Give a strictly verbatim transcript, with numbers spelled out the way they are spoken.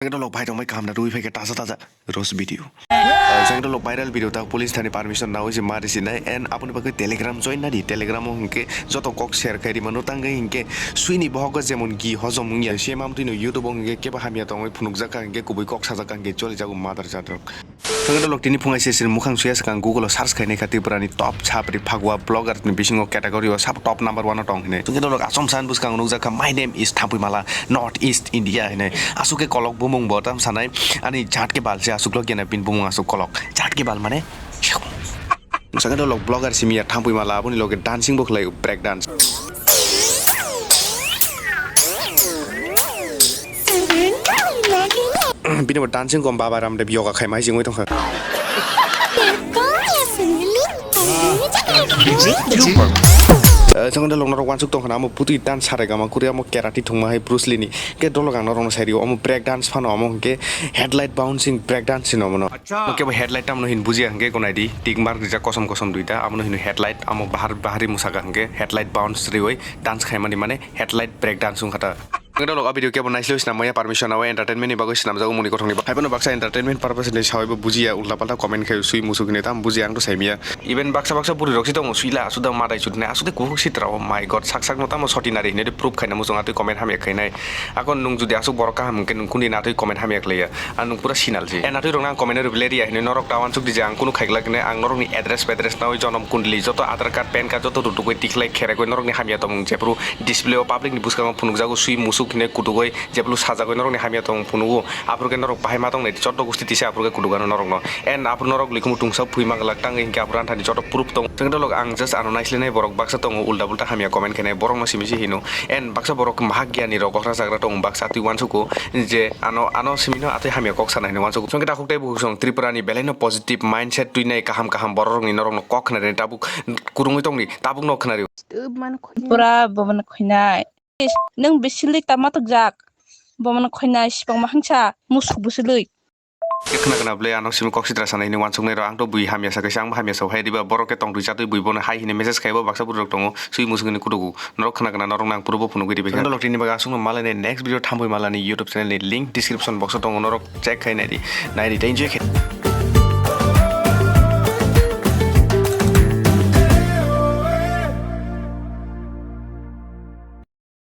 Dolok bhai tongbai kaham na twi phaikhe taja taja roast video. Ah, jang dolok viral video ta police thani permission nawi se mari sinai and aboni bagwi Telegram join nadi. Telegram o hwnkhe joto kok share khai rimano tangwi hwnkhe swini bohogo jemon gi hojom wngya. Se mam twino YouTube o hwnkhe kebo hamya tongwi phunukjak kha hwnkhe kubui kok sajak kha hwnkhe choli jago mother jat rok. Thangwi dolok tini phungai sir sir mukhang suya swkang Google o search khainai kha Tripura ni top chapri phagua blogger ni bisingo category o sabo top number one o tong hinwi. Thangwi dolok achom san bwskang nukjak kha, "My name is Thampui Mala, North East India" hinwi. Aswk khe kolok bumung bo tam sanai, ani jat khe bal se aswk lok gena bini bumung aswk kolok. Jat khe bal mane? Thangwi dolok blogger simi ya Thampui Mala, aboni loge dancing bo khlai, break dance. Bini bo dancing kom Baba Ramdev yoga khai mai singwi tongkha. Eh, chwng da lok norok wansuk tongkha na, amo putui dance sarai gama kuri, amo karate thwngma hai Bruce Lee ni. Ke dolok ang norok no sai rio, amo break dance phano, amo hwnkhe headlight bouncing break dance hino mono. Acha. Amo kebo headlight tamno hin bujiya hwnkhe gonai di, tick mark rijak kosom kosom duita, amo no hino headlight, amo bahar bahari musaka hwnkhe headlight bounce riwi dance khaimani mane headlight break dance wngkha ta. Ang dolok a video kebo naisle swnam maya permission awe entertainment ni bagwi swnamjago muni kothok ni ba. Haiphano baksa entertainment purpose ni sawaibo bujiya ulta palta comment khai sui musuk hinwi tam bujiya ang to saimiya. Even baksa baksa buri rok si tongo suila aswk da madai chutnai aswk de kuhuk sitra, oh my god, sak sak no tamo soti nari hinwi proof khaina muchung atwi comment hamya khainai. Akon nwng judi aswk borok kaham hwnkhe nwng kuni natwi comment hamya khlaiya. Ang nwng pura sinal si. E natwi rokno ang comment reply riya hinwi norok ta wansuk di je ang kunu khaikhlak hinwi ang norokni address pedress nawi jonom kundli joto Aadhaar card, pan card joto rutugwi tikhlai kheregwi norokni hamya tongmung jephru display o public ni bwskango phunukjago sui musuk hinwi kutugwi jephru sajagwi norokni hamya tongmung phunugo. Aphuru khe norok bahai ma tongnai chotto gusti tisa aphuru khe kutugo ano norokno. And aphuru norok likumu tungsa phui manglak tangwi hinkhe aphuru anthani joto proof tongo. Chwng dolok ang just ano naislenai borok baksa tongo ulta bulta hamya comment khenai borokno simi se hino. And baksa borok mahak gyan ni rok okra chagra tongo baksa twi wansuko. Je ano, ano simino atwi hamya kok sana hinwi wansuk. Chwng khe takhuk tei bukhuk song Tripura ni belai no positive mindset twinai kaham kaham borok rokni norok no kok khna rwni tabuk kurungwi tongni tabuk no khna rw. Pura bo mano khoinai. Is, nwng bisilwi tama tokjak. Bo mano khoinai sibong ma hangsa musuk bisilwi. Khe khna khna ble ano simi kok sitra sana hinwi wansuk nai rw ang to bui hamya sa kaisa ang bo hamya sa hai riba borok khe tong twi chatwi bui bono hai hinwi message khaibo baksa buri rok tongo. Sui musungni kutugu. Norok khna khna norok nang puro bo phunugwi ribaikha. Norok tini bagwi aswkno malainai next video Thampui Malani YouTube channel ni link description box o tongo, norok check khai naidi. Naidi tei enjoy khai.